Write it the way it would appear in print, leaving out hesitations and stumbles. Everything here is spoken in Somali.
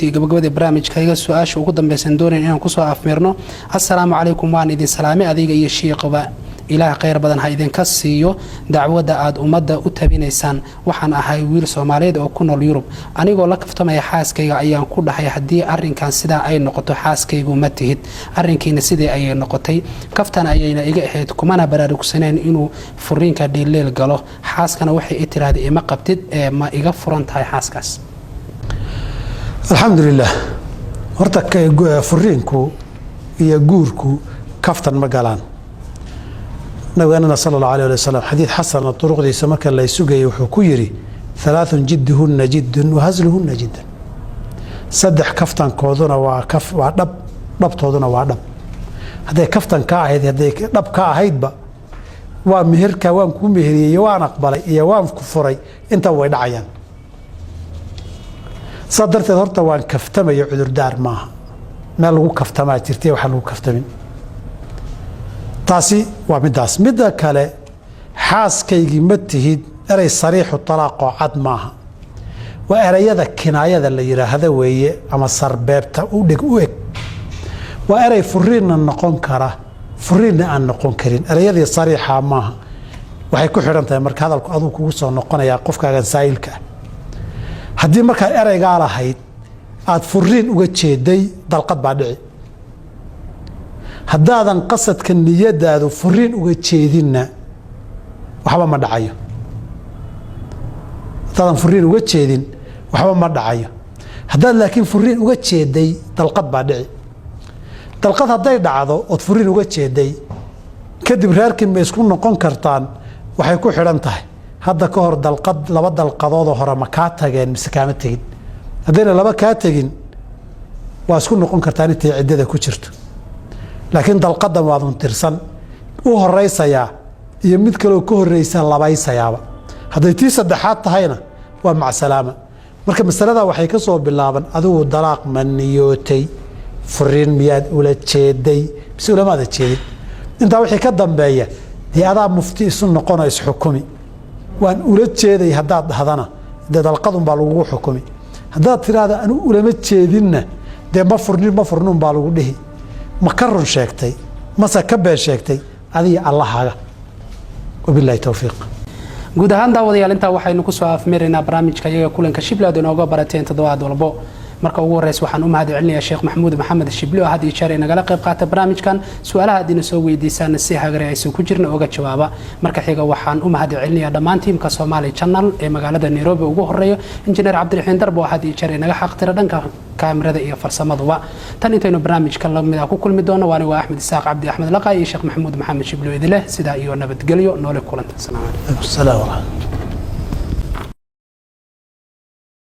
Gabagabada barnaamijkayga, su-aasha ugu dambeysan doonayn inaan kusoo afmeerno. Assalaamu calaykum, waan idin salaamay adiga iyo shiiqaba. Ilaah khayr badan ha idinka siiyo dacwadda aad ummadda u tabinaysaan. Waxaan ahay wiil Soomaaliyeed oo ku nool Yurub. Anigoo la kaftamaya xaaskayga ayaan ku dhahay, "Haddii arrinkan sidaa ay noqoto, xaaskaygu ma tihid." Arrinkiina sidii ayay noqotay. Kaftan ayayna iga ahayd, kumana baraarugsaneen inuu furiinka dheelleel galo. Xaaskana waxay i tiraahday, "Ima qabtid." Ee ma iga furan tahay xaaskaas? Alxamdulilah. Horta furiinku iyo guurku kaftan ma galaan. Nabigeenana sala allahu alayh ali wasalam, xadiid xasana duruqdiisa marka la sugayay, wuxuu ku yidhi: ثلاث جدهن جد وهزلهن جد. Saddex kaftankooduna waa kaf, waa dhab, dhabtooduna waa dhab. Hadday kaftan ka ahayd, hadday dhab ka ahaydba, waa meherka waan kuu meheriyey iyo waan aqbalay iyo waan ku furay, intaba way dhacayaan. Saa darteed, horta waan kaftamayo cudurdaar maaha. Meel lagu kaftamaa jirtay, waxaan lagu kaftamin. Taasi waa middaas. Midda kale, xaaskaygii ma tihid erey sariixu talaaqoo cad maaha. Waa ereyada kinaayada la yidhaahda weeye, ama sarbeebta u dhig u eg. Waa erey furiinna noqon kara, furiinna aan noqon karin. Ereyadii sariixa maaha. Waxay ku xidhan tahay marka hadalku aduu kugu soo noqonayaa, qofkaagan saa'ilka ah. Haddii markaad ereygaa lahayd aada furiin uga jeeday, dalqad baa dhici. Haddaadan qasadka niyadaadu furiin uga jeedinna, waxba ma dhacayo. Haddaadan furiin uga jeedin, waxba ma dhacayo. Haddaad laakiin furiin uga jeeday, dalqad baa dhici. Dalqad hadday dhacdo ood furiin uga jeeday, kadib reerkii ma isku noqon kartaan? Waxay ku xidhan tahay, hadda ka hor dalqad, laba dalqadoodoo hore ma kaa tageen mise kaama tegin? Haddayna laba kaa tegin, waa isku noqon kartaan intay ciddada ku jirto. Laakiin dalqadan waadun tirsan u horaysayaa iyo mid kaloo ka horreysa labaysayaaba. Hadday tii saddexaad tahayna, waa macsalaama. Marka masalada waxay ka soo bilaaban: adigu dalaaq ma niyootay? Furiin miyaad ula jeeday mise ulamaada jeedin? Intaa wixii ka dambeeya, dee adaa mufti isu noqonoo isxukumi. Waan ula jeeday haddaad dhahdana, dee dalqadun baa lagugu xukumi. Haddaad tidhaahda anu ulama jeedinna, dee ma furnin, ma furnin baa lagu dhihi. Ma ka run sheegtay mase ka been sheegtay? Adiga Allahaaga. Wabilahi towfiiq. Guud ahaan, daawadayaal, intaa waxaynu kusoo afmeeraynaa barnaamijka iyaga Kulanka Shibli aad inooga barateen toddobaad walbo. Marka ugu horeysa, waxaan u mahad celinayaa Sheekh Maxamuud Maxamed Shibli oo had iyo jeer inagala qayb qaata barnaamijkan, su-aalaha aad ina soo weydiisaan si hagare aysan ku jirna oga jawaaba. Marka xiga, waxaan u mahad celinayaa dhammaan tiimka Somali Channel ee magaalada Nairobi, ugu horeeyo Injineer Cabdiraxiin Darbo oo had iyo jeer inaga xaqtira dhanka kaamirada iyo farsamaduba. Tan intaynu barnaamijka lamid ah ku kulmi doono, waani waa Axmed Isaaq Cabdi, Axmed Laqa, iyo Sheekh Maxamuud Maxamed Shibli oo idileh sidaa iyo nabadgelyo, noole kulanta. Asalaamu calaykum. Salaam waraxmat.